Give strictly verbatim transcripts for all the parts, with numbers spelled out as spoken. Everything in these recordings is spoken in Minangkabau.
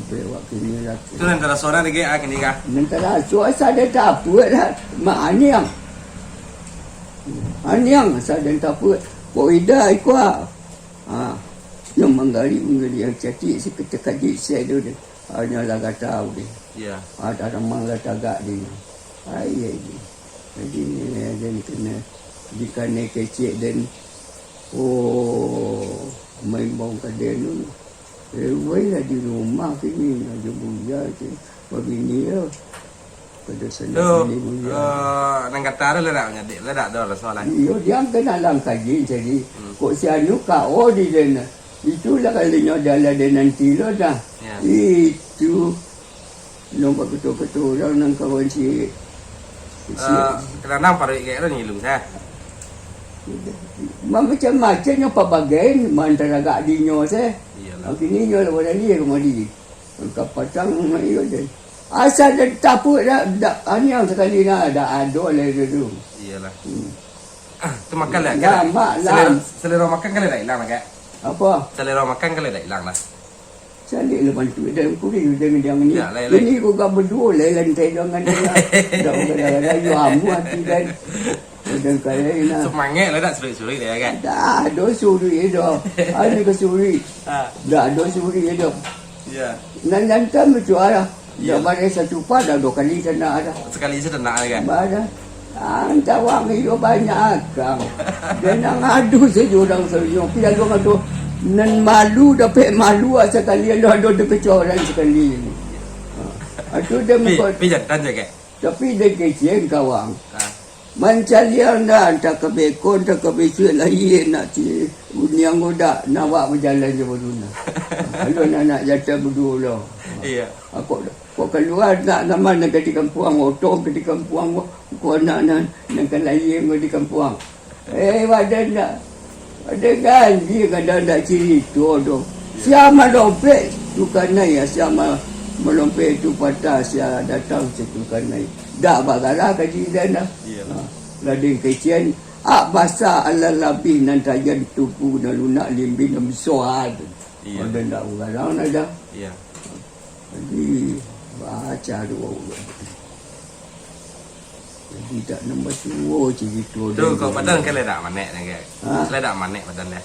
Lewat kini lah. Tu nan taraso dah dek ah kini kah? Nan taraso asa den tapuak lah. Mak aniang. Aniang asa den tapuak. Kok ida iko ah. Ha. Nyo manggali, manggali yang cantik, si kecek kajik se tu deh. Ha, nyo lah gatau deh. Iya. Ha, tanaman lah tagak deh. Ai, ai, ai. Jadi ni, den kena, dikanai kecek den. Oh, maimbau ka den tu. Eh, wai lah di rumah kini, ajo buya tu. Babini yo. Pada sana Tu, sini buya. Eh, nan kata tu lah dak manyadik, lah dak ado raso lah. Iyo, dia kena langkaji jadi. Hmm. Kok si anu ka o di den. Itulah kalinyo jalan den nanti lo dah. Ya. Itu. Nampak ketua-ketua urang nan kawan si, si Eh, kadang-kadang paruik kek tu ngilu sah. Macam-macam nyo pabagai, mantara gak dinyo sah. Iyalah. Kini nyo lah barani rumah di. Kapatang iyo je. Asa den tapuak dak, dak aniang sakali nah, dak ado lai tu. Iyalah. Hmm. Ah, tu makan lah. Dah, mak, selera, lah. Selera makan kan dah hilang lah, Kak? Apa? Selera makan kan dah hilang lah. Calik lah bantu dalam kuring, jangan, jangan ni. Ya, lai, lai. Ini kau gak berdua lai lantai jangan dengar. Dah kadang-kadang yo amu hati dan kadang-kadang nah. Semangat lah dak suruh-suruh dia, Kak? Dah, ado suruh dah. Anu ke suruh. Ah. Dah, ado suruh dah. Ya. Nan jantan bersuara. Iya. Dah bareh satu pa, dah dua kali kena dah. Sekali sajo kena dah, kan? Bah dah. Ah, antawang iyo banyak akang. Dia nak ngadu saja urang sajo. Pi lalu ngadu. Nan malu dapek malu, ah, sakali ado, ado dapek coran sakali. Ha. Atu dia Pi, muka pi jantan je, Kak? Tapi dia kecil kawang. Ah. Mancaliak dah, antah ka beko, antah ka bisuak, lahia nak ci-, uniang ko dak, nak awak bajalan jo baru nah. Kalau nak, nak jatah baduo lo. Iya. Kok, kok kalua nak zaman nan ka di kampuang, otong ka di kampuang ko, kok anak nan, nan ka lahia ko di kampuang. Eh, badan dak. Badan ganjia kadang dak cirito doh. Sia malompek, tukanai, sia ma-, malompek tu patah, sia datang, sia tukanai. Dak bagara kaji dan dah. Iyalah. Ha, lading kecen, ak basa alah labih nan tajan tupu nan lunak limbin nan bisoa tu. Iya. Ada ndak urang ada. Iya. Jadi, baca doa urang. Jadi, tak nambah tuo cerita. Tu, kau padan kan ledak manek ni, kan? Ha? Ledak manek padan dia.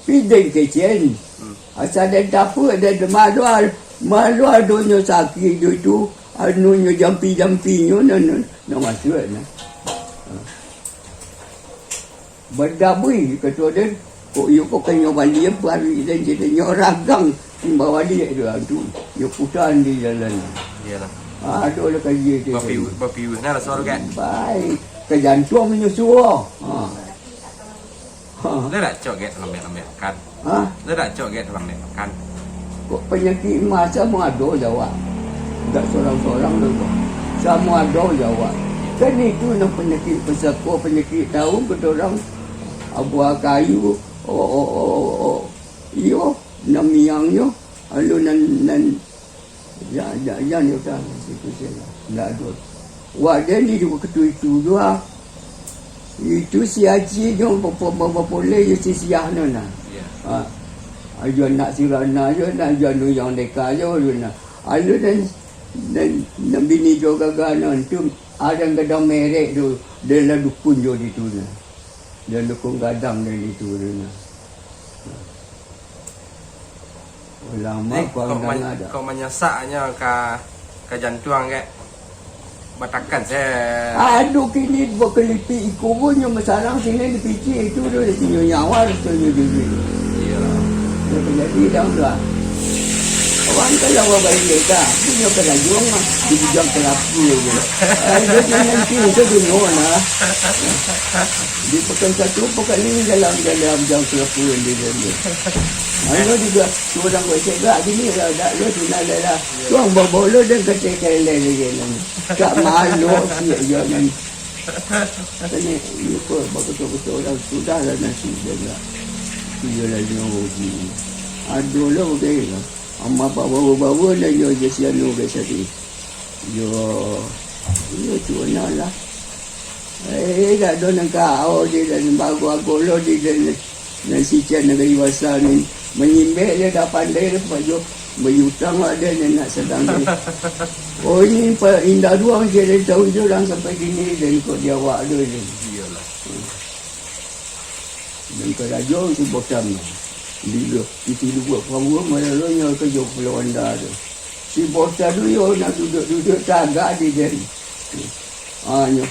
Pidin kecen. Hmm. Asa den tapuak, den maluar, maluar donyo sakik jo itu, anunyo jampi-jampinyo nan, nan, nan masuak nah. Ha. Badabui, kato den, kok iyo kok kanyo baliak, paruik den, jadi nyo ragang, imbau baliak tu, ha, tu. Nyo putar di jalan. Iyalah. Ha, ado lah kaji tu. Bapiu-, bapiuah nah raso tu, kan? Baik. Ka jantuang nyo suo. Ha. Ha. Lah dak cok gek talambek-lambek makan. Ha? Lah dak cok gek talambek makan. Kok panyakik mah samo ado jawab. Dak sorang-sorang doh ko. Samo ado jawab. Kan itu nan panyakik pasako, panyakik daun, kato urang abuah kayu, o, o, o, o, iyo, nan miangnyo, lalu nan, nan Jan, jan, jan, yo kan, situ sajo. Ndak ado. Wak den di dua ketu itu juo. Itu si Aji jo bapo-, bapo-, bapoleh jo si Siah no nah. Iya. Ha. Ajo anak si Rana jo nah, ajo anu yang deka jo, jo nah. Alu dan, dan, dan bini jo gaga no tu, ada gadang merek tu, dan lah dukun jo di tu nah. Dan dukun gadang dari itu tu nah. Ulama Jadi, kok, kok man-, danga dah. Kok manyasaknyo ka, ka jantuang, kek? Batakan se. Aduh, kini bakelipik iko pun nyo masarang sini di picik itu tu, di sini nyawa, di sini diri. Iya. Dia terjadi dah, dah. Orang kalau orang baik mereka, punya kerajuang mah, di bujang kelapa je. Ah, dia nanti itu dunia lah. Di pekan satu, pekan ni dalam, dalam jam kelapa yang dia jadi. Hanya juga, tu orang buat cegak gini lah, dak, dia tunai lah. Tuang bawa bola dan kata kailan lagi lah. Tak malu, siap je kan. Tanya, lupa, bagus-bagus orang, sudah lah nasi dia nak. Dia lah nyawa gini. Aduh lah, udah lah. Amak bawa-bawa dan dia je si anu, guys, tadi. Yo, iyo tu lah. Eh, dak ado nan ka, oh, di dan bago-bago lo di dan, dan si Chan nan dari basa ni. Manyimbek dia dah pandai dia, Pak Jo. Bayutang lah dia, dia nak sadang dia. Oh, ini pa-, indak duang je dari tahun tu, urang sampai kini, dan kok di awak tu je. Iyolah. Dan karajo si Bosan tu. Di, di situ buat perahu, malah lo nyo karajo Pulau Anda tu. Si Bosan tu yo nak duduak-duduak tagak di den. Ah, nyo.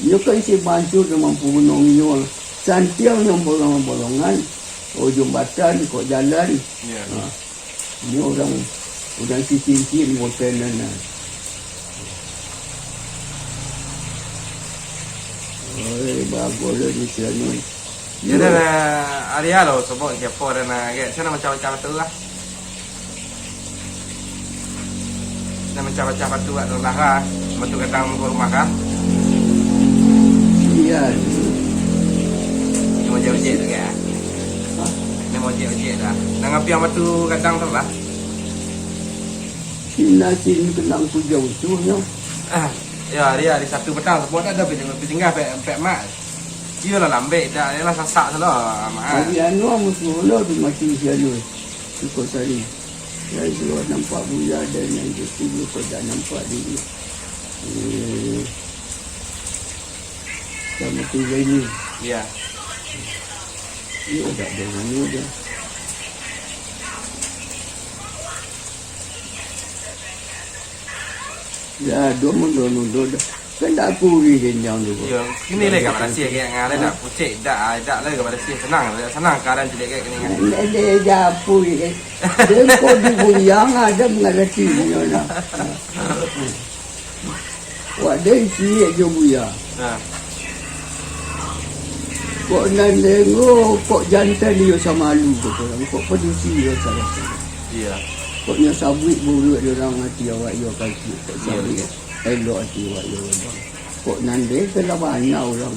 Nyo kan si Mansur tu mampu gunong nyo. Santiang nyo bolong-bolongan. Oh, jambatan, kok jalan. Iya. Ah. Nyo urang, urang si cincin Bosan nan. Oi, bagus lo di sinan. Yo dah, dah, ari lo sobok siapo dah nak agak. Sana macam-macam tu lah. Dah macam-macam batu kat rumah kah? Batu gadang muka rumah kah? Iya. Ni ojek-ojek tu kah? Hah? Ni ojek-ojek dah. Nak ngapi yang batu gadang tu lah? Sina sini kenang kujau tu nyo. Ah, ya, hari, hari Sabtu petang, semua dah ada pinjam, pinjam, pek, pek mak. Iyolah lambek, dah, iyolah sasak tu lah, mak. Hari anu, musuh lo tu mati si anu. Cukup sari. Dari seluar nampak buya, dan yang kecil kau tak nampak diri. Eh, sama tu Zaini. Ya. Iya, tak ada mana dia. Ya, dia mundur-mundur dah. Kan tak kuri jenjang tu. Iya, kini lagi kabar sih, kayak ngalai dah pucik, dah, dah lagi kabar sih, senang, senang keadaan cilik kayak gini kan. Dia, dia, dia apa ni? Dia kau di Buyang ada mengalati punya nak. Wak den ciek jo Buya. Ha. Kok nan dengo, kok jantan iyo samalu, kato urang, kok padusi iyo sarato. Iya. Kok nyo sabuik buruak di urang ati awak iyo kaki, kok sabuik elok ati awak iyo urang. Kok nan den lah banyak urang.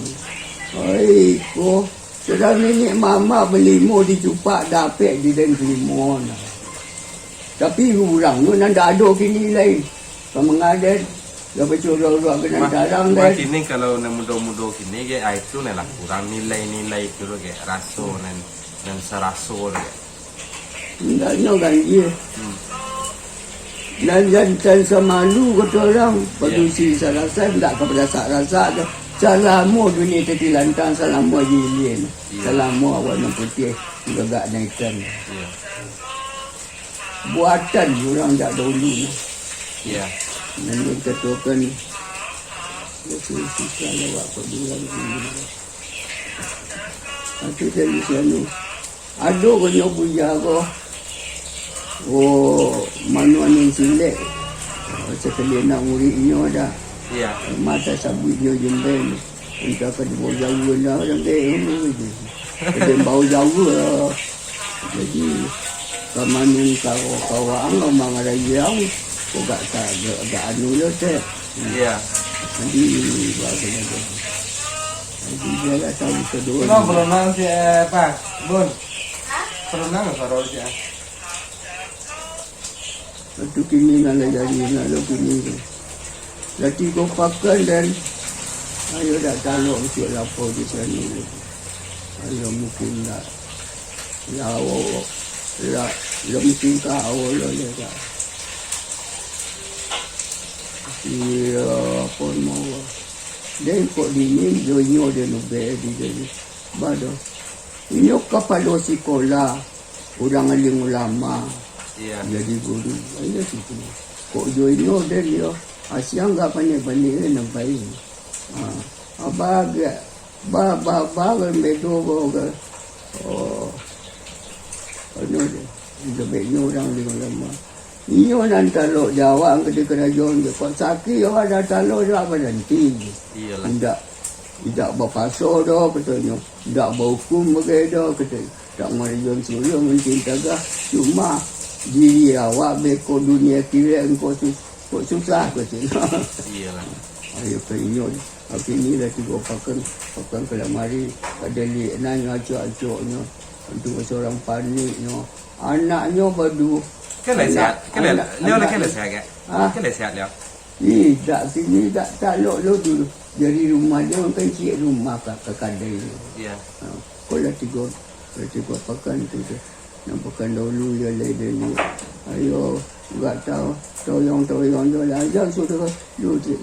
Oi, ko, sudah niniak mamak balimo di cupak dapek di den limo nah. Tapi urang tu nan dak ado kini lai. Pamangaden, lah baco urang-urang ka nan tarang den. Kini kalau nan mudo-mudo kini ge, ah, itu nan lah kurang nilai-nilai tu ge, raso nan, nan saraso tu ge. Indak nyo ganjie. Hmm. Nan jantan samalu kato urang, padusi sarasan, indak ka barasak-rasak tu. Salamo dunia tatilantang, salamo jilin, salamo awan nan putiah, gagak nan itam. Iya. Buatan urang jak daulu nah. Iya. Nan dikatokan, ya, susah lawak kok di urang sini. Atu dari sianu. Ado ko nyo buya ko. Oh, mano angin silek. Oh, sakali anak murid nyo dah. Iya. Mata sabuik nyo jembeng. Entah ka dibawa jauah lah, sampai anu je. Ka dibawa jauah lah. Jadi, ka manun ka, ka urang, ka mangarayang, kok gak, gak, gak, gak anu lah, Tek. Iya. Jadi, bahagian aja. Jadi, dia lah tahu kedua. Kenapa berenang si, eh, apa? Bun? Berenang suara si, ah? Itu kini nan lah jadi, nan lah kini tu. Lah tigo pakan den, ayo dak talok usuak lapau di sinan. Ayo mungkin dak. Lah, awak, lah, lah mungkin ka awak lah, lah dak. Iyo, apo mau. Den kok dingin, jo inyo den ubek di den. Bado. Inyo kapalo sikolah, urang alim ulama, iya, jadi guru. Iyo situ. Kok jo inyo den yo, asiang gak panek-panek eh, nampai. Ha, aba gak, ba, ba, ba, kan bedo ba, kan. Oh. Anu je. Inyo urang alim ulama. Inyo nan talok jawab ka di karajo tu. Kok sakik awak dah talok, dak baranti. Iyolah. Indak, indak bapaso doh, katonyo. Indak bahukum bagai doh, katonyo. Dak marajon surang mancintagah. Cuma diri awak beko dunia akhirat engkau tu, kok susah, katonyo. Iyolah. Ayo ka inyo. Tapi ni lah tigo pakan, pakan kalamari, kada liek nan acok-acoknyo. Itu seorang paniknyo. Anaknyo badu. Kan lah sihat. Kan lah, anak, Leo lah anak kan lah ni. Sihat, kan? Ha? Kan lah sihat, Leo. Ni, dak sini, dak talok lo dulu. Dari rumah dia kan ciek rumah ka, ka kadai. Iya. Ha. Kau lah tigo, lah tigo pakan tu, tu. Nan pakan dahulu yo lai dulu. Ayo, gak tau, toyong-toyong jo lah, jan sudah lu cik.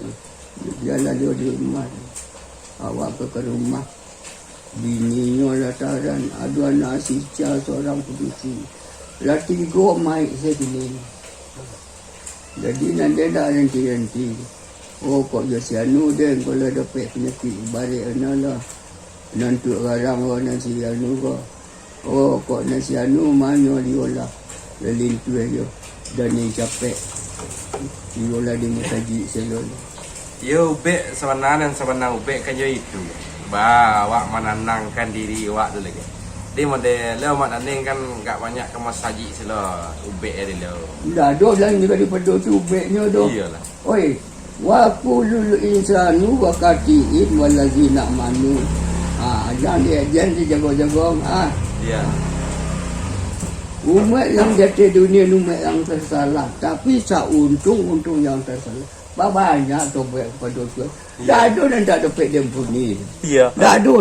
Bialah dio di rumah. Awak ka, ka rumah. Bininyo lah taran, ado anak sica sorang padusi. Lah tigo maik sakini. Jadi nan den dak ranti-ranti. Oh, kok jo si anu den, kalau dapek panyakik barek anu lah. Nan tu garang ko, nan si anu ko. Oh, kok nan si anu manyo diolah. Lalintuih jo. Dan nan capek. Diolah di musajik selo. Yo, ubek sabana nan sabana ubek kan yo itu. Ba, awak mananangkan diri awak tu lagi. Di model lo mak daning kan gak banyak ka masajik selo ubek ari lo. Ndak ado lain daripado tu ubeknyo tu. Iyolah. Oi, wa kullul insanu wa kati'in walazina manu. Ah, jan di, jan dijago-jago, ah. Iya. Umaik nan di ateh dunia ni umaik nan tasalah, tapi sauntuang-untuang nan tasalah. Babanyak tobaik kapado Tuhan. Iya. Ndak ado nan ndak dapek diampuni. Iya. Ndak ado.